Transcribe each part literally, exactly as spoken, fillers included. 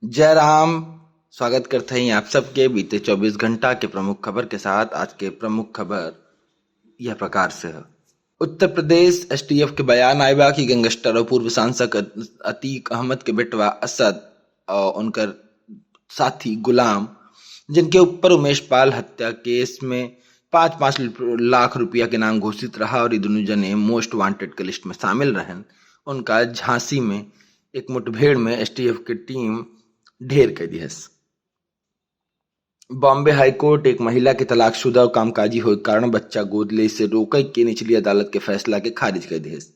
जय राम। स्वागत करते हैं आप सबके बीते चउबीस घंटा के प्रमुख खबर के साथ। आज के प्रमुख खबर यह प्रकार से है। उत्तर प्रदेश एसटीएफ के बयान आए बा कि गैंगस्टर और पूर्व सांसद अतीक अहमद के बेटवा असद और उनकर साथी गुलाम, जिनके ऊपर उमेश पाल हत्या केस में पाँच पाँच लाख रुपया के नाम घोषित रहा और ये दोनों जने मोस्ट वांटेड के लिस्ट में शामिल रहन, उनका झांसी में एक मुठभेड़ में एसटीएफ की टीम ढेर कर दिहस। बॉम्बे हाई कोर्ट एक महिला के तलाकशुदा और कामकाजी होए के कारण बच्चा गोद ले से रोके के निचली अदालत के फैसला के खारिज कर दिहस।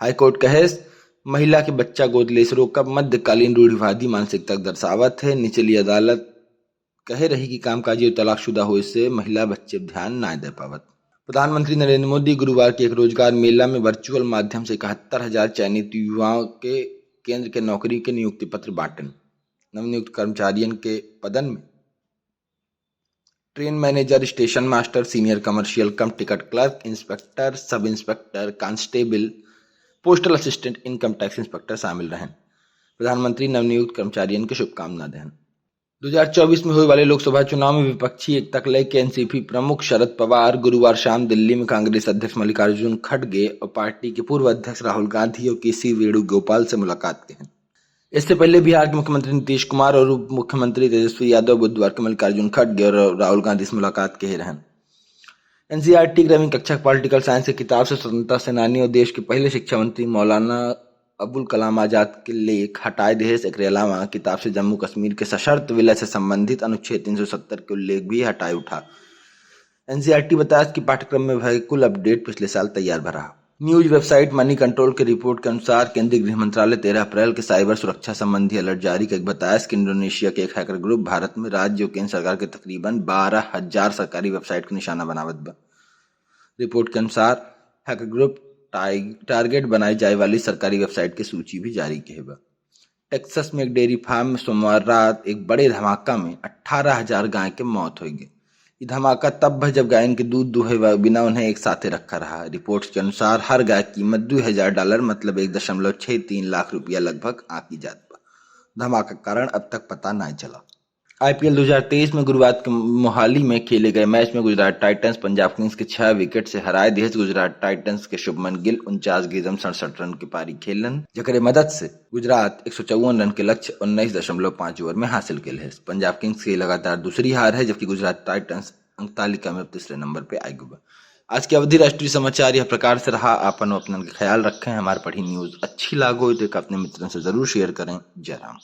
हाई कोर्ट कहेस, महिला के बच्चा गोद ले से रोकब मध्यकालीन रूढ़िवादी मानसिकता के दर्शावत है। निचली अदालत कहे रही कि कामकाजी और तलाकशुदा होए से महिला बच्चे ध्यान ना दे पावत। प्रधानमंत्री नरेंद्र मोदी गुरुवार के एक रोजगार मेला में वर्चुअल माध्यम से इकहत्तर हजार चयनित युवाओं के केंद्र के नौकरी के नियुक्ति पत्र बांटन। नवनियुक्त कर्मचारियन के पदन में ट्रेन मैनेजर, स्टेशन मास्टर, सीनियर कमर्शियल कम टिकट क्लर्क, इंस्पेक्टर, सब इंस्पेक्टर, कांस्टेबल, पोस्टल असिस्टेंट, इनकम टैक्स इंस्पेक्टर शामिल रहन। प्रधानमंत्री नवनियुक्त कर्मचारियन के शुभकामना देहन। दो हज़ार चउबीस में होए वाले लोकसभा चुनाव में विपक्षी एकता के लेके एनसीपी प्रमुख शरद पवार गुरुवार शाम दिल्ली में कांग्रेस अध्यक्ष मल्लिकार्जुन खड़गे और पार्टी के पूर्व अध्यक्ष राहुल गांधी और केसी वेणुगोपाल से मुलाकात के हैं। इससे पहले बिहार के मुख्यमंत्री नीतीश कुमार और उप मुख्यमंत्री तेजस्वी यादव बुधवार के मल्लिकार्जुन खड़गे और राहुल गांधी से मुलाकात के रहन। एनसीईआरटी ग्रामीण कक्षा पॉलिटिकल साइंस के किताब से स्वतंत्रता सेनानी और देश के पहले शिक्षा मंत्री मौलाना अबुल कलाम आजाद के लेख हटाए देहस। एकरे अलावा किताब से जम्मू कश्मीर के सशर्त विलय से संबंधित अनुच्छेद तीन सौ सत्तर के उल्लेख भी हटाए उठा। एनसीईआरटी बतास कि पाठ्यक्रम में भय कुल अपडेट पिछले साल तैयार भरा। न्यूज वेबसाइट मनी कंट्रोल के रिपोर्ट के अनुसार केंद्रीय गृह मंत्रालय तेरह अप्रैल के साइबर सुरक्षा संबंधी अलर्ट जारी करके बतास कि इंडोनेशिया के एक हैकर ग्रुप भारत में राज्य और केंद्र सरकार के तकरीबन बारह हजार सरकारी वेबसाइट के निशाना बनावत बा। रिपोर्ट के अनुसार हैकर ग्रुप टाइ-, टारगेट बनाई जाए वाली सरकारी वेबसाइट के सूची भी जारी किहे बा। टेक्सास में एक डेयरी फार्म में सोमवार रात एक बड़े धमाका में अठारह हजार गाय के मौत होइ गई। ई धमाका तब भा जब गायन के दूध दुहे वा-, बिना उन्हें एक साथे रखा रहा। रिपोर्ट्स के अनुसार हर गाय की कीमत दो हजार डॉलर मतलब एक दशमलव छः तीन लाख रुपया लगभग आंकी जात बा। धमाका का कारण अब तक पता नहीं चला। आईपीएल दो हज़ार तेईस में गुरुवार के मोहाली में खेले गए मैच में गुजरात टाइटंस पंजाब किंग्स के छह विकेट से हराए दिहस। गुजरात टाइटंस के शुभमन गिल उनचास गेंदन सड़सठ रन की पारी खेलन, जेकरे मदद से गुजरात एक सौ चौवन रन के लक्ष्य उन्नीस दशमलव पाँच ओवर में हासिल के है। पंजाब किंग्स की लगातार दूसरी हार है, जबकि गुजरात टाइटंस अंक तालिका में अब तीसरे नंबर पे आए गए बा। आज के अवधी राष्ट्रीय समाचार यह प्रकार से रहा। आपन अपनन के ख्याल रखें। हमार पढ़ी न्यूज अच्छी लागो तो एक अपने मित्रन से जरूर शेयर करें। जय राम।